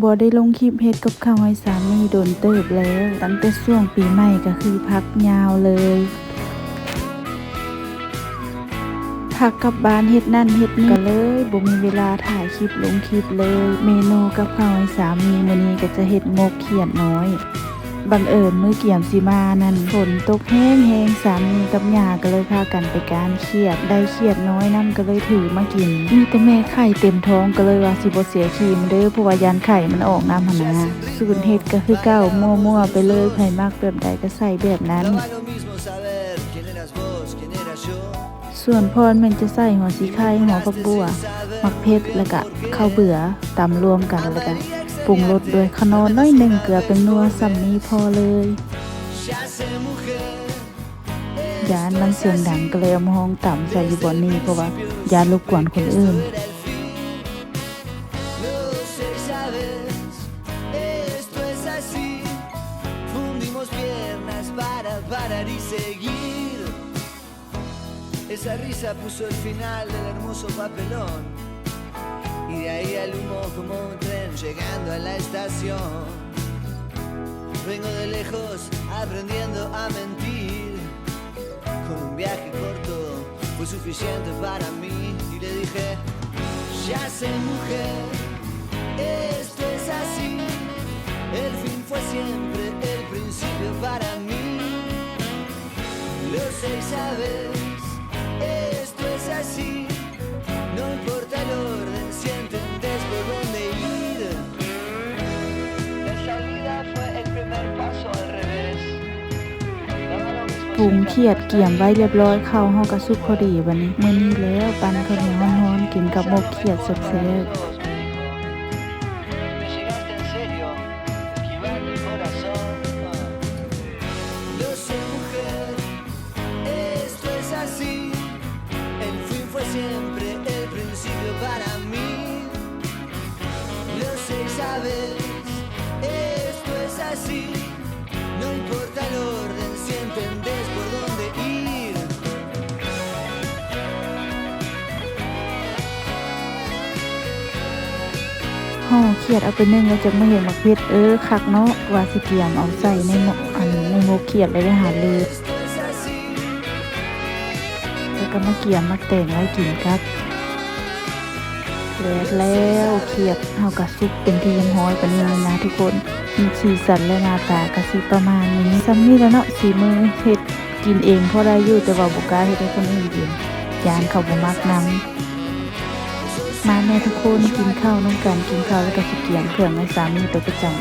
ບໍ່ໄດ້ລົງຄລິບເຮັດກັບເຂົ້າໃຫ້ສາມີດົນເຕີບແລ້ວ, ຕັ້ງແຕ່ຊ່ວງປີໃໝ່ກໍຄືພັກຍາວເລີຍ. ພັກກັບບ້ານເຮັດນັ້ນເຮັດນີ້ ກໍເລີຍບໍ່ມີເວລາຖ່າຍຄລິບລົງຄລິບເລີຍ. ເມນູກັບເຂົ້າໃຫ້ສາມີມື້ນີ້ກໍຈະເຮັດໝົກຂຽດນ້ອຍ. ບັງເອີນມື້ກຽມຊິມານັ້ນ ຝົນຕົກແຮງໆ, ສາມີກັບຍ່າກໍເລີຍພາກັນໄປກ້ານຂຽດ, ໄດ້ຂຽດນ້ອຍນຳກໍເລີຍຖືມາກິນ. ມີແຕ່ແມ່ໄຂ່ເຕັມທ້ອງ ກໍເລີຍວ່າຊິບໍ່ເສຍຂີ້ມັນເດີ້ ເພາະວ່າຢ້ານໄຂ່ມັນອອກນຳຫັ້ນນາ. ສູດເຮັດກໍຄືເກົ່າ, ມົ້ວໆໄປເລີຍ, ໃຜມັກແບບໃດກໍໃສ່ແບບນັ້ນ. ສ່ວນພອນແມ່ນຈະໃສ່ຫົວສີໄຄ, ຫົວຜັກບົ່ວ, ໝາກເຜັດ ແລ້ວກະເຂົ້າເບືອ ຕຳລວມກັນ ແລ້ວກະປຸງລົດດ້ວຍຂະໜໍ້ໜ້ອຍໜຶ່ງ, ເກືອ ແປ້ງນົວ, ສ່ຳນີ້ພໍເລີຍ. ຢ້ານມັນສຽງດັງ ກໍເລີຍເອົາມາຫ້ອງຕຳໃສ່ຢູ່ບ່ອນນີ້ ເພາະວ່າຢ້ານລົບກວນຄົນອື່ນ. Esa risa puso el final del hermoso papelón. Y de ahí al humo como un tren llegando a la estación. Vengo de lejos aprendiendo a mentir. Con un viaje corto fue suficiente para mí. Y le dije: "Ya sé, mujer, esto es así. El fin fue siempre el principio para mí". Lo sé y sabes, esto es así. No importa el orden, si entendés por dónde ir. La salida fue el primer paso al revés. Daba lo mismo si ປຸງຂຽດກຽມໄວ້ລຽບຮ້ອຍ, ເຂົ້າເຮົາກໍສຸກພໍດີ. ບັດນີ້ ມື້ນີ້ແລ້ວ ປັ່ນເຂົ້າໜຽວຮ້ອນໆ ກິນກັບໝົກຂຽດແຊບໆ. Lo sé, mujer, esto es así. El fin fue siempre el principio para mí. Lo sé y sabes, esto es así. No importa el orden, si entendés por dónde ir. ຫໍ່ຂຽດເອົາໄປໜຶ້ງ ແລ້ວຈັ່ງມາເຮັດໝາກເຜັດ. ເອີ ຄັກເນາະ, ວ່າຊິກຽມເອົາໃສ່ໃນໝົກ ອັນ ໃນໝົກຂຽດ ແລ້ວໄດ້ຫາລືມ. ແລ້ວກໍມາກຽມໝາກແຕງໄວ້ກິນກັບ. ແລ້ວ ແລ້ວຂຽດເຮົາກໍສຸກເປັນທີ່ຮຽບຮ້ອຍປານນີ້ນະທຸກຄົນ. ມີສີສັນ ແລະ ໜ້າຕາກໍຊິປະມານນີ້. ສ່ຳນີ້ແຫຼະເນາະ, ສີມືເຮັດກິນເອງພໍໄດ້ຢູ່, ແຕ່ວ່າບໍ່ກ້າເຮັດໃຫ້ຄົນອື່ນກິນ, ຢ້ານເຂົາບໍ່ມັກນຳ. ມາແມ່ທຸກຄົນ, ກິນເຂົ້ານຳກັນ, ກິນເຂົ້າແລ້ວກໍຊິກຽມເຄື່ອງໃຫ້ສາມີໄປປະຈຳ.